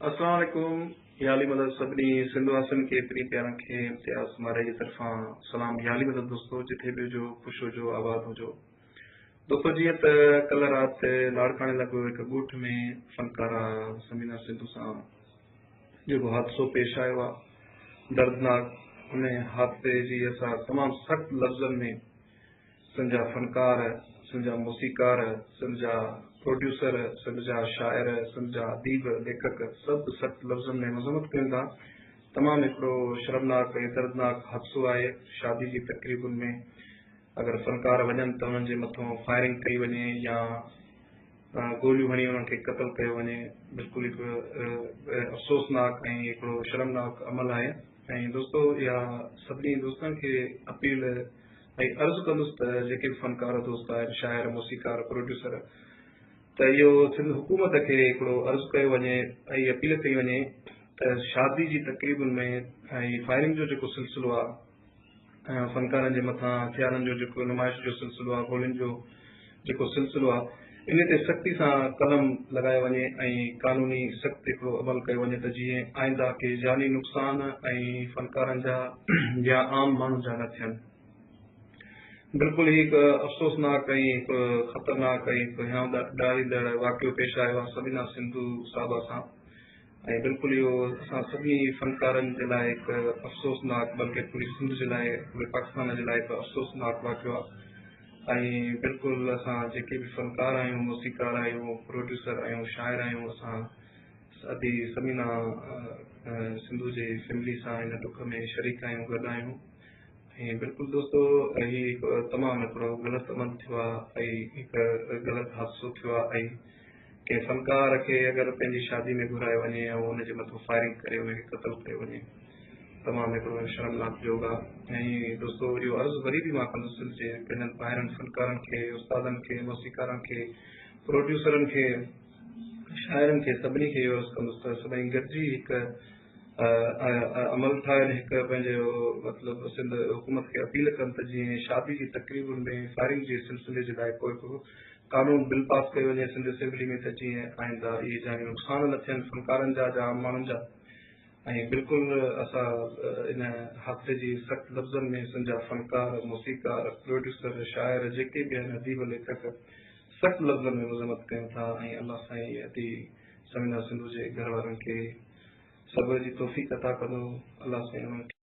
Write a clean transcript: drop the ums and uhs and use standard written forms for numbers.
اسلام عليڪم يا علي مدد سڀني سنڌ واسين کي پرين پيارن کي امتياز مارئي جي طرفان سلام يا علي مدد دوستو جٿي به هجو خوش هجو آباد هجو دوستو جيئن ته ڪلهه رات لاڙڪاڻي لڳ هڪ ڳوٺ ۾ فنڪارا ثمينه سنڌو سان جيڪو حادثو پيش آيو آهي دردناڪ ان حادثي جي اسان تمام سخت لفظن ۾ سنڌ جا فنڪار، سنڌ جا موسيقار، سنڌ جا پروڊيوسر، سنڌ جا شاعر، سنڌ جا اديب، ليکڪ سڀ سخت لفظن ۾ مذمت ڪيون ٿا. تمام هڪڙو شرمناڪ ۽ دردناڪ حادثو آهي. شادي جي تقريبن ۾ اگر فنڪار وڃن ته انهن جي مٿون فائرنگ ڪئي وڃي يا گوليون هڻي انهن کي قتل ڪيو وڃي بلڪل هڪ افسوسناڪ ۽ هڪڙو شرمناڪ عمل آهي ۽ دوستو اها سڀني دوستن کي اپيل ۽ عرض ڪندس ته جيڪي به فنڪار دوست آهن، شاعر، موسيقار، پروڊيوسر ته اهو سنڌ حڪومت کي هڪڙو عرض ڪيو وڃي ۽ اپيل ڪئي وڃي ته شادي جي تقريبن ۾ ۽ فائرنگ جو جيڪو سلسلو آهي ۽ فنڪارن جي مٿان هٿيارن جو جيڪو نمائش جو سلسلو آهي گولين جو جيڪو سلسلو آهي ان تي سختي سان قلم لڳايو وڃي ۽ قانوني سخت هڪڙو عمل ڪيو وڃي ته جيئن آئنده ڪي جاني نقصان ۽ فنڪارن جا يا عام ماڻهن جا نه ٿين. بلڪل هي هڪ افسوسناڪ ۽ هڪ خطرناڪ ۽ هڪ هيانء ڏاريندڙ واقعو پيش آيو آهي سبينا سنڌو صاحبه سان ۽ بلڪل اهو اسان سڀني فنڪارن جي لاء هڪ افسوسناڪ بلڪه پوري سنڌ جي لاء پوري پاڪستان جي لاء هڪ افسوسناڪ واقعو آهي. ۽ بلڪل اسان جيڪي به فنڪار آهيون موسيقار آهيون پروڊيوسر آهيون شاعر آهيون اسان ادي ثمينه سنڌو جي فيملي سان هن ڏک ۾ شريڪ آهيون گڏ آهيون ۽ بلڪل دوستو هي هڪ تمام هڪڙو غلط عمل ٿيو آهي ۽ هڪ غلط حادثو ٿيو آهي ۽ ڪنهن فنڪار کي اگر پنهنجي شادي ۾ گهرايو وڃي ۽ ان جي مٿان فائرنگ ڪري ان کي قتل ڪيو وڃي تمام هڪڙو شرمناڪ جوڳ آ ۽ دوستو اهو عرض وري به مان ڪندس سنڌ جي پنهنجن ڀائرن فنڪارن کي استادن کي موسيقارن کي پروڊيوسرن کي شاعرن کي سڀني کي اهو عرض ڪندس ته سڀئي گڏجي هڪ عمل ٺاهن هڪ پنهنجو مطلب سنڌ حڪومت کي اپيل ڪن ته جيئن شادي جي تقريبن ۾ فائرنگ جي سلسلي جي لاء ڪو هڪ قانون بل پاس ڪيو وڃي سنڌ اسيمبلي ۾ ته جيئن آئنده اهي جاني نقصان نه ٿين فنڪارن جا جا عام ماڻهن جا ۽ بلڪل اسان ان حادثي جي سخت لفظن ۾ سنڌ جا فنڪار، موسيقار، پروڊيوسر، شاعر جيڪي به آهن اديب ليکڪ سخت لفظن ۾ مذمت ڪيون ٿا ۽ الله سائين ادي ثمينه سنڌو جي گهر وارن کي صبر جي توفيق عطا ڪندو الله سائين انهن کي.